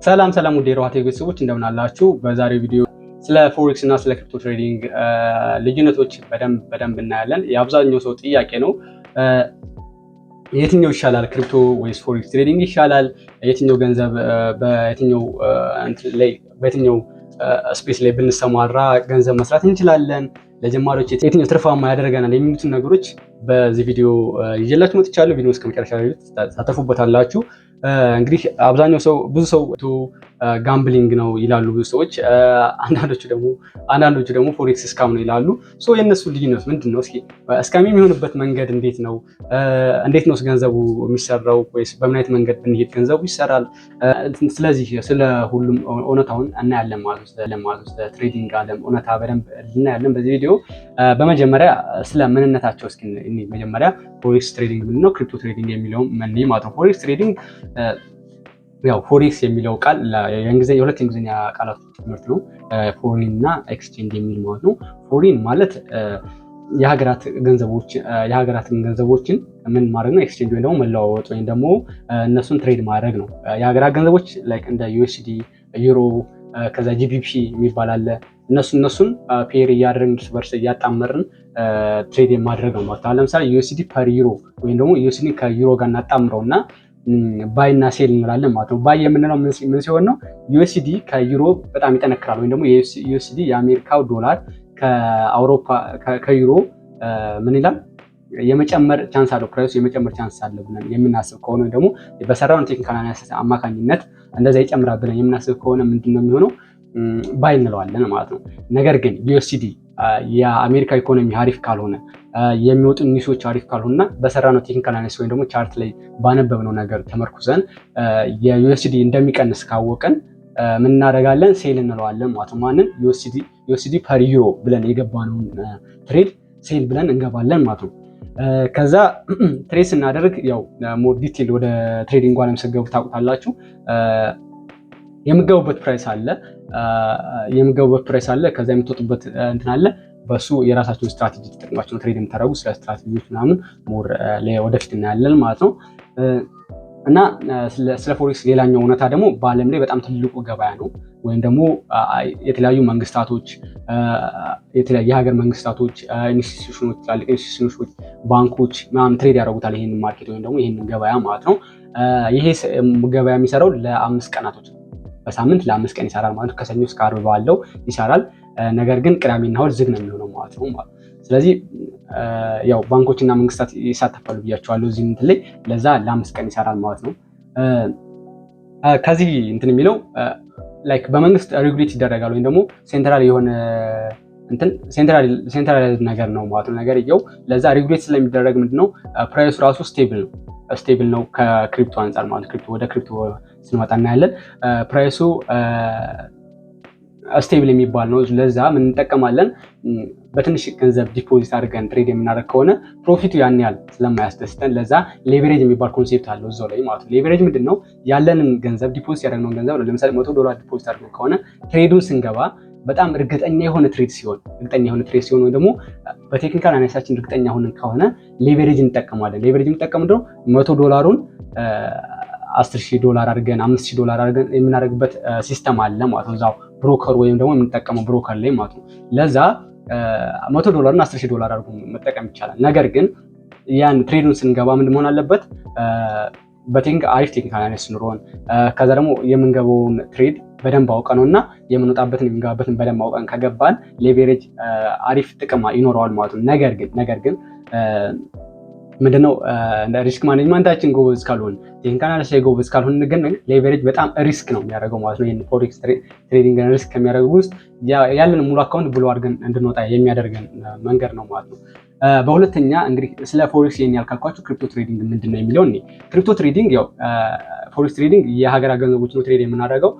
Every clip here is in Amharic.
ሰላም ሰላም፣ ውድ የሮሃ ቴክ ቤተሰቦች፣ እንደምን አላችሁ? በዛሬው ቪዲዮ ስለ forex እና ስለ crypto trading ልዩነቶች በደንብ በደንብ እናያለን። የአብዛኛው ሰው ጥያቄ ነው። የትኛው ይሻላል? Crypto ወይስ forex trading ይሻላል? የትኛው ገንዘብ በየትኛው ላይ በየትኛው space ላይ ብንሰማራ ገንዘብ መስራት እንችላለን? ለጀማሪዎች የትኛው ትርፋማ ያደርገናል? የሚሉትን ነገሮች በዚህ ቪዲዮ ይዤላችሁ መጥቻለሁ። ቪዲዮ እስከ መጨረሻ ታተርፉበታላችሁ። እንግዲህ አብዛኛው ሰው፣ ብዙ ሰው gambling ነው ይላሉ ብዙ ሰዎች። አንዳንዶቹ ደግሞ forex scam ነው ይላሉ። So የእነሱ ልዩነት ምንድን ነው? እስኪ scam የሚሆንበት መንገድ እንዴት ነው? እንዴት ነው ገንዘቡ የሚሰራው? ወይስ በምን አይነት መንገድ ብንሄድ ገንዘቡ ይሰራል? ስለዚህ ስለ ሁሉም እውነታውን እናያለን ማለት ነው። ስለ trading ዓለም እውነታ በደንብ እናያለን በዚህ ቪዲዮ። በመጀመሪያ ስለ ምንነታቸው እስኪ መጀመሪያ forex trading ምንድን ነው፣ crypto trading የሚለውን ምን ማለት ነው? Forex trading ያው forex የሚለው ቃል የሁለት የእንግሊዝኛ ቃላት ትምህርት ነው። Foreign እና exchange የሚል ማለት ነው። Foreign ማለት የሀገራትን ገንዘቦችን ምን ማድረግ ነው? Exchange ወይም ደግሞ መለዋወጥ ወይም ደግሞ እነሱን trade ማድረግ ነው። የሀገራት ገንዘቦች like እንደ USD፣ ዩሮ፣ ከዛ GBP የሚባል አለ። እነሱን pair እያደረግን፣ እርስ በርስ እያጣመርን trade የማድረግ ነው ማለት ነው። ለምሳሌ USD per euro ወይም ደግሞ USD ከ ዩሮ ጋር እናጣምረው እና buy እና sell እንላለን ማለት ነው። Buy የምንለው ምን ሲሆን ነው? USD ከ ዩሮ በጣም ይጠነክራል ወይም ደግሞ USD፣ የአሜሪካው ዶላር፣ ከአውሮፓ ከዩሮ ምን ይላል፣ የመጨመር chance አለው፣ price ኡ የመጨመር chance አለው ብለን የምናስብ ከሆነ፣ ደግሞ በሰራውን technical analysis አማካኝነት እንደዛ ይጨምራል ብለን የምናስብ ከሆነ ምንድን ነው የሚሆነው? Buy እንለዋለን ማለት ነው። ነገር ግን USD የአሜሪካ ኢኮኖሚ አሪፍ ካልሆነ፣ የሚወጡ news ኦች አሪፍ ካልሆነና በሰራነው technical analysis ወይም ደግሞ chart ላይ ባነበብነው ነገር ተመርኩዘን የ USD እንደሚቀንስ ካወቅን ምን እናደርጋለን? Sell እንለዋለን ማለት ነው። ማንን? USD per euro ብለን የገባነውን trade sell ብለን እንገባለን ማለት ነው። ከዛ trade ስናደርግ ያው more detail ወደ trading ዓለም ስትገቡ ታውቁታላችሁ። የምገቡበት price አለ፣ የምገቡበት price አለ፣ ከዛ የምትወጡበት እንትን አለ። በሱ የራሳችሁን ስትራቴጂ ተጠቅማችሁ ነው trade የምታደርጉ። ስለ ስትራቴጂዎች ምናምን more ወደፊት እናያለን ማለት ነው። እና ስለ forex ሌላኛው እውነታ ደግሞ በዓለም ላይ በጣም ትልቁ ገበያ ነው። ወይም ደግሞ የተለያዩ መንግስታቶች፣ የሀገር መንግስታቶች፣ institution ኖች፣ ትላልቅ institution ኖች፣ ባንኮች ምናምን trade ያደርጉታል ይህንን market ወይም ደግሞ ይህንን ገበያ ማለት ነው። ይሄ ገበያ የሚሰራው ለ5 ቀናቶች ነው። በሳምንት ለ5 ቀን ይሰራል ማለት ነው። ከሰኞ እስከ ዓርብ ባለው ይሰራል። ነገር ግን ቅዳሜና እሑድ ዝግ ነው የሚሆነው ማለት ነው። ስለዚህ ያው ባንኮችና መንግስታት ይሳተፋሉ ብያቸዋለሁ እዚህ እንትን ላይ፣ ለዛ ለ5 ቀን ይሰራል ማለት ነው። ከዚህ እንትን የሚለው like በመንግስት regulate ይደረጋል ወይም ደግሞ central የሆነ እንትን centralized ነገር ነው ማለት ነው። ነገርየው ለዛ regulate ስለሚደረግ ምንድነው፣ price ኡ ራሱ stable ነው ከ crypto አንጻር ማለት፣ crypto ወደ crypto ስንመጣ እናያለን። Price ኡ stable የሚባል ነው። ለዛ ምን እንጠቀማለን? በትንሽ ገንዘብ deposit አድርገን trade የምናደርግ ከሆነ profit ኡ ያን ያህል ስለማያስደስተን ለዛ leverage የሚባል concept አለው እዛው ላይ ማለት ነው። Leverage ምንድን ነው? ያለንን ገንዘብ፣ deposit ያደረግነውን ገንዘብ፣ ለምሳሌ 100 ዶላር deposit አድርገን ከሆነ trade ኡን ስንገባ በጣም እርግጠኛ የሆነ trade ሲሆን ወይ ደግሞ በ technical analysis ኣችን እርግጠኛ ሆነን ከሆነ leverage እንጠቀማለን። Leverage የምንጠቀም ደግሞ 100 ዶላሩን 10,000 ዶላር አድርገን፣ 5,000 ዶላር አድርገን የምናደርግበት system አለ ማለት ነው። እዛው broker ወይም ደግሞ የምንጠቀመው broker ላይ ማለት ነው። ለዛ 100 ዶላርን 10,000 ዶላር አድርጎ መጠቀም ይቻላል። ነገር ግን ያን trade ኡን ስንገባ ምን መሆን አለበት? በቴክኒክ አሪፍ technical analysis ኖሮን፣ ከዛ ደግሞ የምንገባውን trade በደንብ አውቀን ነው እና የምንወጣበትን የምንገባበትን በደንብ አውቀን ከገባን leverage አሪፍ ጥቅም ይኖረዋል ማለት ነው። ነገር ግን ምንድነው፣ risk management ኣችን ጎበዝ ካልሆን፣ technical analysis ላይ ጎበዝ ካልሆን ግን leverage በጣም risk ነው የሚያደርገው ማለት ነው። ይህን forex trading risk ከሚያደርገው ውስጥ ያለን ሙሉ account blow አድርገን እንድንወጣ የሚያደርገን መንገድ ነው ማለት ነው። በሁለተኛ እንግዲህ ስለ forex ይሄን ያልካልኳችሁ crypto trading ምንድን ነው የሚለው እኔ crypto trading፣ ያው forex trading የሀገራት ገንዘቦች ነው trade የምናደርገው።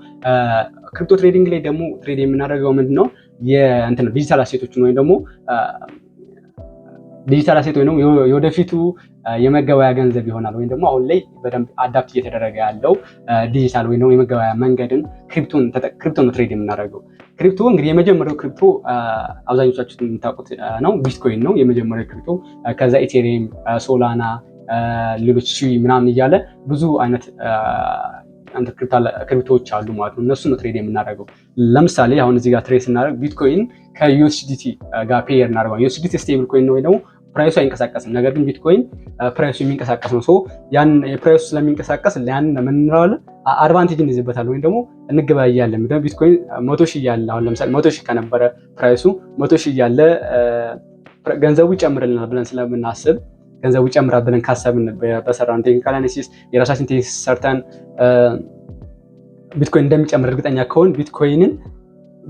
Crypto trading ላይ ደግሞ trade የምናደርገው ምንድን ነው? የእንትን digital asset ኦችን ወይም ደግሞ digital asset ወይም ደግሞ የወደፊቱ የመገበያ ገንዘብ ይሆናል ወይም ደግሞ አሁን ላይ በደንብ adapt እየተደረገ ያለው ዲጂታል ወይም ደግሞ የመገበያ መንገድን crypto ነው trade የምናደርገው። Crypto እንግዲህ የመጀመሪያው crypto አብዛኞቻችሁ የምታውቁት ነው፣ ቢትኮይን ነው የመጀመሪያው crypto። ከዛ Ethereum፣ Solana፣ ሌሎች Sui ምናምን እያለ ብዙ አይነት crypto ዎች አሉ ማለት ነው። እነሱ ነው trade የምናደርገው። ለምሳሌ አሁን እዚህ ጋር trade ስናደርግ ቢትኮይን ከ USDT ጋር pair እናደርገዋለን። USDT stable coin ነው ወይ ደግሞ price ኡ አይንቀሳቀስም። ነገር ግን ቢትኮይን price ኡ የሚንቀሳቀስ ነው። So ያን የ price ኡ ስለሚንቀሳቀስ ያን ምን እንለዋለን? Advantage እንይዝበታለን ወይም ደግሞ እንገበያያለን። ቢትኮይን 100,000 እያለ፣ አሁን ለምሳሌ 100,000 ከነበረ price ኡ፣ 100,000 እያለ ገንዘቡ ይጨምርልናል ብለን ስለምናስብ፣ ገንዘቡ ይጨምራል ብለን ካሰብን፣ በሰራን technical analysis የራሳችን thesis ሰርተን ቢትኮይን እንደሚጨምር እርግጠኛ ከሆን ቢትኮይንን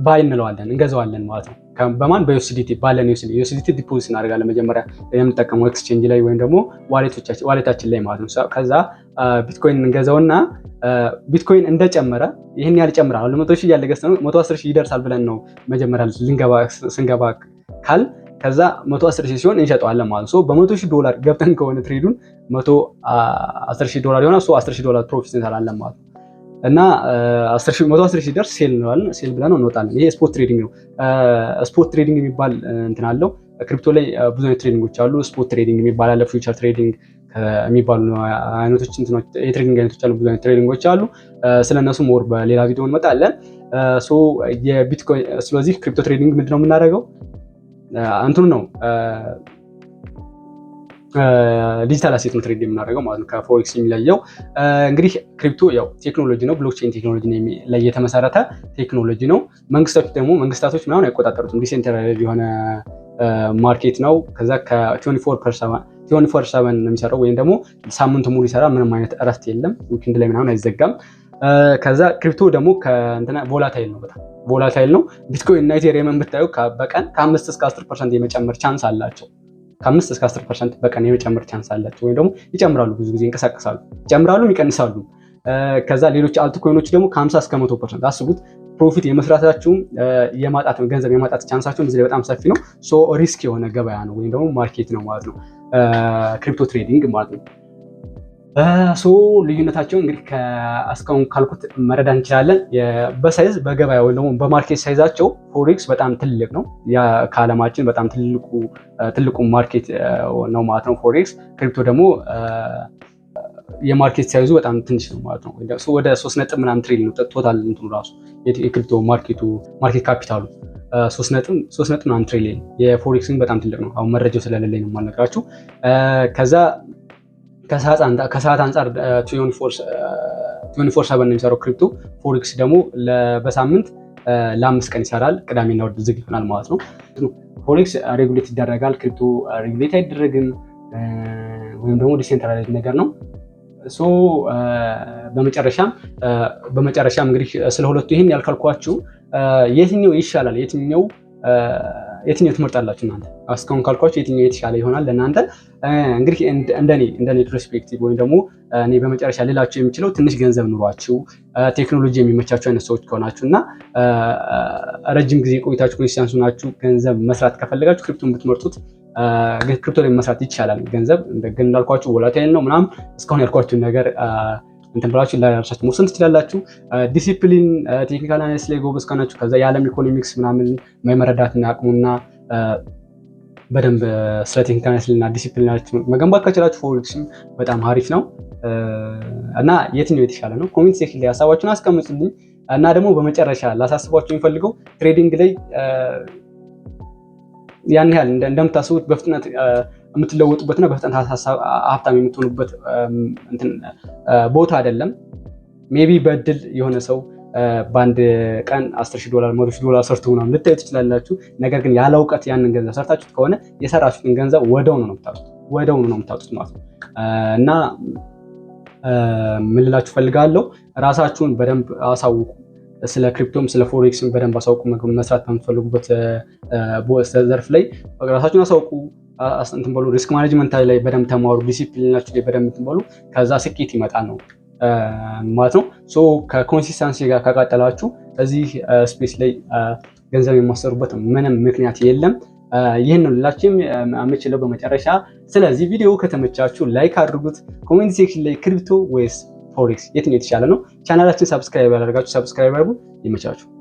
buy እንለዋለን፣ እንገዛዋለን ማለት ነው። በማን? በ USDT፣ ባለን USDT deposit እናደርጋለን መጀመሪያ የምንጠቀመው exchange ላይ ወይም ደግሞ wallet ኣችን ላይ ማለት ነው። ከዛ ቢትኮይን እንገዛውና ቢትኮይን እንደጨመረ፣ ይህን ያህል ይጨምራል፣ አሁን 100,000 እያለ ገዝተነው 110,000 ይደርሳል ብለን ነው መጀመሪያ ስንገባ ካል፣ ከዛ 110,000 ሲሆን እንሸጠዋለን ማለት ነው። በ100,000 ዶላር ገብተን ከሆነ trade ኡን 110,000 ዶላር ይሆናል። 10,000 ዶላር profit እንሰራለን ማለት ነው። እና 110,000 ሲደርስ sell እንለዋለን። Sell ብለን እንወጣለን። ይሄ spot trading ነው። Spot trading የሚባል እንትን አለው። Crypto ላይ ብዙ አይነት trading ኦች አሉ። Spot trading የሚባል አለ። Future trading የሚባሉ አይነቶች የ trading አይነቶች አሉ። ብዙ አይነት trading ኦች አሉ። ስለነሱ more በሌላ ቪዲዮ እንመጣለን። የቢትኮይን፣ ስለዚህ crypto trading ምንድነው የምናደርገው? እንትኑ ነው፣ digital asset ነው trade የምናደርገው ማለት ነው። ከ forex የሚለየው እንግዲህ crypto ያው ቴክኖሎጂ ነው። Blockchain technology ላይ የተመሰረተ ቴክኖሎጂ ነው። መንግስታቶች ደግሞ መንግስታቶች ምናምን አይቆጣጠሩትም። Decentralized የሆነ market ነው። ከዛ ከ24/7 ነው የሚሰራው ወይም ደግሞ ሳምንቱ ሙሉ ይሰራል። ምንም አይነት እረፍት የለም። Weekend ላይ ምናምን አይዘጋም። ከዛ crypto ደግሞ ከእንትና volatile ነው፣ በጣም volatile ነው። ቢትኮይን እና ኢቴሪየምን ብታዩ በቀን ከ5 እስከ 10% የመጨመር chance አላቸው። ከ5 እስከ 10% በቀን የመጨመር chance አላቸው። ወይም ደግሞ ይጨምራሉ፣ ብዙ ጊዜ ይንቀሳቀሳሉ፣ ይጨምራሉ፣ ይቀንሳሉ። ከዛ ሌሎች altcoin ኦች ደግሞ ከ50 እስከ 100% አስቡት። Profit የመስራታችሁም የማጣት፣ ገንዘብ የማጣት chance ኣቸውም እዚህ ላይ በጣም ሰፊ ነው። So risk የሆነ ገበያ ነው ወይም ደግሞ market ነው ማለት ነው፣ crypto trading ማለት ነው። So ልዩነታቸው እንግዲህ እስካሁን ካልኩት መረዳት እንችላለን። በ size፣ በገበያ ወይም ደግሞ በ market size ኣቸው forex በጣም ትልቅ ነው። ከዓለማችን በጣም ትልቁ market ነው ማለት ነው forex። Crypto ደግሞ የ market size ኡ በጣም ትንሽ ነው ማለት ነው። ወደ 3 ነጥብ ምናምን ትሪሊዮን ነው total እንትኑ ራሱ የ crypto market ኡ፣ market capital ኡ 3 ነጥብ ምናምን ትሪሊዮን። የ forex ግን በጣም ትልቅ ነው። አሁን መረጃው ስለሌለኝ ነው የማልነግራችሁ። ከዛ ከሰዓት አንጻር 24/7 ነው የሚሰራው crypto። Forex ደግሞ በሳምንት ለ5 ቀን ይሰራል። ቅዳሜና እሑድ ዝግ ይሆናል ማለት ነው። Forex regulate ይደረጋል። Crypto regulate አይደረግም ወይም ደግሞ decentralized ነገር ነው። So በመጨረሻም እንግዲህ ስለ ሁለቱ ይህን ያልካልኳችሁ የትኛው ይሻላል? የትኛው ትመርጣላችሁ እናንተ? እስካሁን ካልኳችሁ የትኛው የተሻለ ይሆናል ለእናንተ? እንግዲህ እንደኔ perspective ወይም ደግሞ እኔ በመጨረሻ ልላችሁ የምችለው ትንሽ ገንዘብ ኑሯችሁ፣ ቴክኖሎጂ የሚመቻችሁ አይነት ሰዎች ከሆናችሁ እና ረጅም ጊዜ ቆይታችሁ consistent ሆናችሁ ገንዘብ መስራት ከፈለጋችሁ crypto ን ብትመርጡት፣ crypto ላይ መስራት ይቻላል። ገንዘብ ግን እንዳልኳችሁ volatile ነው ምናምን። እስካሁን ያልኳችሁን ነገር እንትን ብላችሁ ለራሳችሁ መወሰን ትችላላችሁ። ዲሲፕሊን፣ technical analysis ላይ ጎበዝ ከሆናችሁ፣ ከዛ የዓለም ኢኮኖሚክስ ምናምን መረዳትና አቅሙና በደንብ ስለ technical analysis እና ዲሲፕሊናችሁ መገንባት ከቻላችሁ forex ም በጣም አሪፍ ነው። እና የትኛው የተሻለ ነው? Comment section ላይ ሀሳባችሁን አስቀምጡልኝ። እና ደግሞ በመጨረሻ ላሳስባችሁ የምፈልገው trading ላይ ያን ያህል እንደምታስቡት በፍጥነት የምትለወጡበትና በፍጥነት ሀብታም የምትሆኑበት ቦታ አይደለም። Maybe በእድል የሆነ ሰው በአንድ ቀን 10,000 ዶላር፣ 100,000 ዶላር ሰርቶ ምናምን ልታዩ ትችላላችሁ። ነገር ግን ያለ እውቀት ያንን ገንዘብ ሰርታችሁት ከሆነ የሰራችሁትን ገንዘብ ወዲያውኑ ነው የምታጡት፣ ወዲያውኑ ነው የምታጡት ማለት ነው። እና ምን ልላችሁ ፈልጋለሁ፣ ራሳችሁን በደንብ አሳውቁ። ስለ crypto ም ስለ forex ም በደንብ አሳውቁ። መስራት በምትፈልጉበት ዘርፍ ላይ ራሳችሁን አሳውቁ። እንትን በሉ፣ risk management ላይ በደንብ ተማሩ። ዲሲፕሊናችሁ ላይ በደንብ እንትን በሉ። ከዛ ስኬት ይመጣል ነው ማለት ነው። So ከ consistency ጋር ከቀጠላችሁ እዚህ space ላይ ገንዘብ የማትሰሩበት ምንም ምክንያት የለም። ይህን ነው ልላችሁ የምችለው በመጨረሻ። ስለዚህ ቪዲዮ ከተመቻችሁ like አድርጉት። Comment section ላይ crypto ወይስ forex የትኛው የተሻለ ነው? ቻናላችን subscribe ያላደረጋችሁ subscribe አድርጉ። ይመቻችሁ።